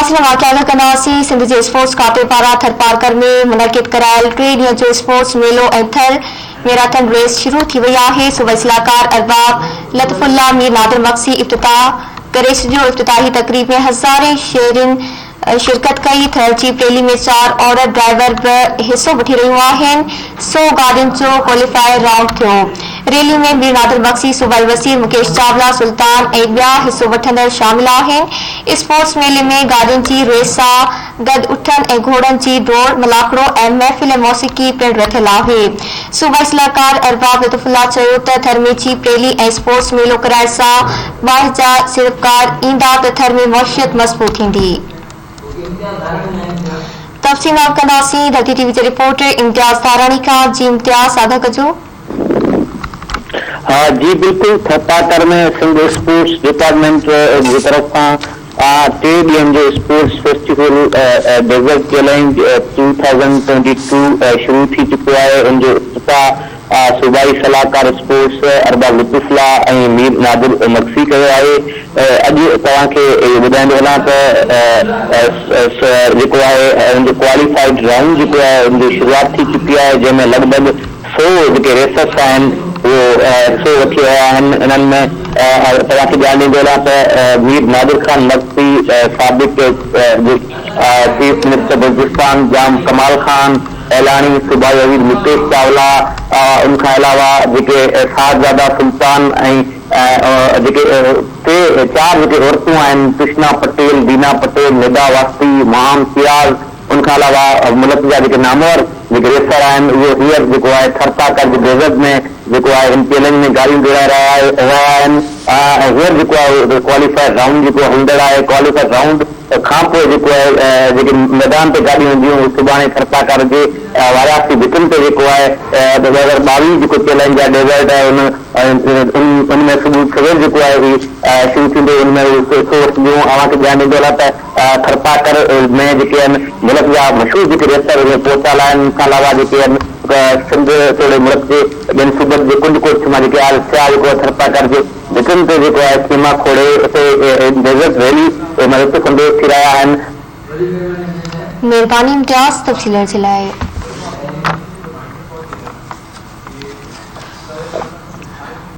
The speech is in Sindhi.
ناظرين اوهان کي آگاهه ڪنداسين سنڌ جي اسپورٽس کاتي پاران ٿرپارڪر ۾ منعقد ڪرايل ٽي ڏينهن جو اسپورٽس ميلو ۽ ٿر ميراٿن ريس شروع ٿي وئي آهي صوبائي صلاحڪار ارباب لطف الله مير نادر مگسي افتتاح ڪري ڇڏيو افتتاحي تقريب ۾ هزارين شهرين شرڪت ڪئي، ٿر جي ريلي ۾ چار عورت ڊرائيور به حصو وٺي رهيون آهن، سئو گاڏين جو ڪواليفائر رائونڊ ٿيو. ريلي ۾ مير نادر مگسي، صوبائي وزير مڪيش چاولا، سلطان ۽ ٻيا حصو وٺندڙ شامل آهن. اسپورٽس ميلي ۾ گاڏين جي ريس سان گڏ اٺن ۽ گهوڙن جي ڊوڙ، ملاکڙو ۽ محفل موسيقي پڻ رٿيل آهي. صوبائي صلاحڪار ارباب لطف الله چيو ته ٿر ۾ جيپ ريلي ۽ اسپورٽس ميلو ڪرائڻ سان ٻاهر جا سيڙپڪار ايندا ته ٿر ۾ معيشت مضبوط ٿيندي. تفصيل معلوم ڪنداسين ڌرتي ٽي وي جي رپورٽر امتياز ڌاراڻي کان جي امتياز آگاهه ڪجو. ها جي بلڪل ٿرپارڪر ۾ سنڌ اسپورٽس ڊپارٽمينٽ جي طرف کان ٽي ڏينهن جو اسپورٽس فيسٽيول ڊيزرٽ چئلينج 2022 شروع ٿي چڪو آهي ان جو افتتاح صوبائي صلاحڪار اسپورٽس ارباب لطف الله ۽ مير نادر مگسي ڪيو آهي اڄ توهان کي اهو ٻڌائيندو هلان ته جيڪو آهي ان جو ڪواليفائيڊ رائونڊ جيڪو آهي ان جي شروعات ٿي چڪي آهي جنهن ۾ لڳ ڀڳ سئو جيڪي ريسرس آهن اهو حصو وٺي رهيا آهن انهن ۾ توهان کي ڄاڻ ڏيندو هلان ته مير نادر خان مگسي سابق چيف منسٽر بلوچستان ڄام ڪمال خان ايلاڻي، صوبائي وزير مڪيش چاولا، ان کان علاوه جيڪي صاحبزاده سلطان ۽ جيڪي ٽي چار جيڪي عورتون آهن ڪرشنا پٽيل، دينا پٽيل، ندا واسطي، مهام سيال، ان کان علاوه ملڪ جا جيڪي نامور جيڪي ريسر آهن اهي هينئر جيڪو آهي ٿرپاڪر جي ڊيزرٽ ۾ جيڪو آهي هن چئلينج ۾ گاڏيون ڊوڙائي رهيا آهن ۽ هينئر جيڪو آهي ڪواليفائر رائونڊ جيڪو هلندڙ آهي ڪواليفائر رائونڊ کان پوء جيڪو آهي جيڪي ميدان تي گاڏيون اينديون اهي سڀاڻي ٿرپاڪر جي وارياسي ڀتين تي جيڪو آهي 2022 جيڪو چئلينج آهي ڊيزرٽ آهي ان ان ۾ صبح سوير جيڪو آهي هي شروع ٿيندو ان ۾ حصو وٺنديون اوهان کي ڌيان ڏيندو هلان ته ٿرپاڪر ۾ جيڪي آهن ملڪ جا مشهور جيڪي ريسر اهي پهتل آهن ان کان علاوه جيڪي آهن سنڌ توڙي ملڪ جي ٻين صوبن جي ڪنڊ ڪڙڇ مان جيڪي آيل سياح جيڪو آهي ٿرپاڪر جي ڀتين تي جيڪو آهي خيما کوڙي اتي ڊيزرٽ ريلي ۾ لطف اندوز ٿي رهيا آهن. مهرباني امتياز تفصيل جي لاء.